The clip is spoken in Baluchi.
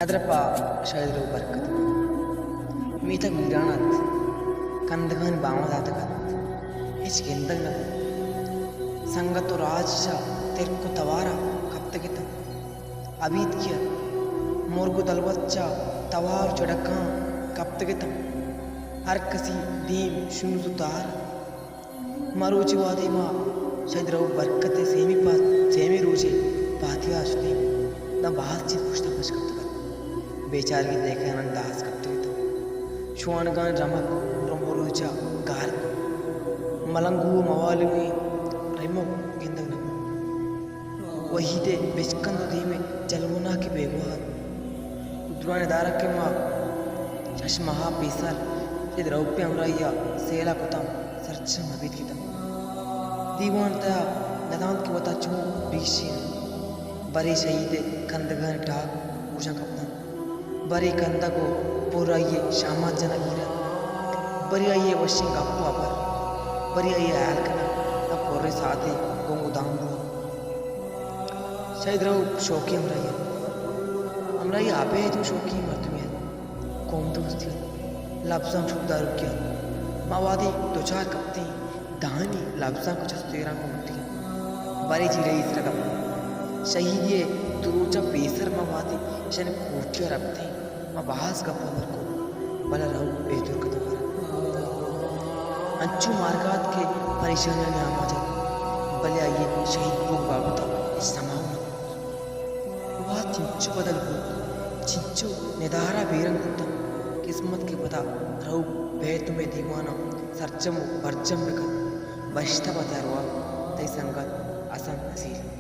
ندر پہ شہید رؤف برکت۔ میتگ ویران ات، کندگانی باماں داتگ ات، ہچ گندگ نہ بوت۔ سنگت ءُ راج چہ ترک ءُ توار ءَ کپتگ اتنت۔ ابیتکی ات، مرگ ءُ دلوت چہ توار ءُ چڑکاں کپتگ اتنت۔ ہر کسی دیم شونز ءُ تار ات۔ مروچی وہدے ما شہید رؤف برکت ءِ سیمی پا-، سیمی روچ ءِ پاتیا شتیں، داں باز چیز پشت ءَ پچ کپتگ ات۔ بیچارگی دہکانانی داز کپتگ ات۔ شوانگانی رمگ رمب ءُ روچ ءَ گار ات۔ ملنگو ءُ موالویں رمگ گندگ نہ بوت۔ وحید ءِ بچکند ءُ دیم ءِ جلوناکی بیگواہ ات۔ درائیں ندارگ کہ ما شش ماہ ءَ پیسر شہید رؤف ءِ ہمراہی ءَ سیل ءَ کتاں، سرجم ابیتکی اتنت۔ دیوان ءِ تہا نزانت کہ وتا چون بگیشیناں۔ برے شہید ءِ کندگانی ٹاک گوشاں کپتنت۔ برے کندگ ءُ پر آئی ءِ شامات جنگ گیر ات۔ برے آئی ءِ وشیں گپ ءُ ہبر۔ برے آئی ءِ ہیال کنگ داں پریں ساعتے گنگ ءُ دام بوت۔ شہید رؤف شوکیں ہمراہے ات۔ ہمراہی ءَ ابید ہم شوکیں مردمے ات۔ قوم دوستی ات۔ لبزاں چوکداروکی ات۔ ما وہدے دچار کپتیں دانی لبزانک ءُ چست ءُ ایراں گوں لوٹگ ءَ ات۔ برے چیرہ ءِ سرا گپ ءَ ات۔ شہیدی ءِ دو روچ ءَ پیسر ما وہدے اشانی کوٹی ءَ رپتیں، ما باز گپ ءُ ہبر کت، بلے رؤف اے درگت ءَ مارا انچو مارگ ءَ ات کہ پریشانیانی آماچ ات، بلے آئی ءِ شہید بوگ بابت ءَ ہچ سما اوں نہ کت۔ وہد چنچو بدل بوت، چنچو ندارہ بیرنگ بوتاں۔ قسمت کہ پدا رؤف بیت مئے دیواناں سرجم ءُ برجم بہ کنت۔ بہشت ءَ بات ارواہ تئی سنگت حسن نصیر۔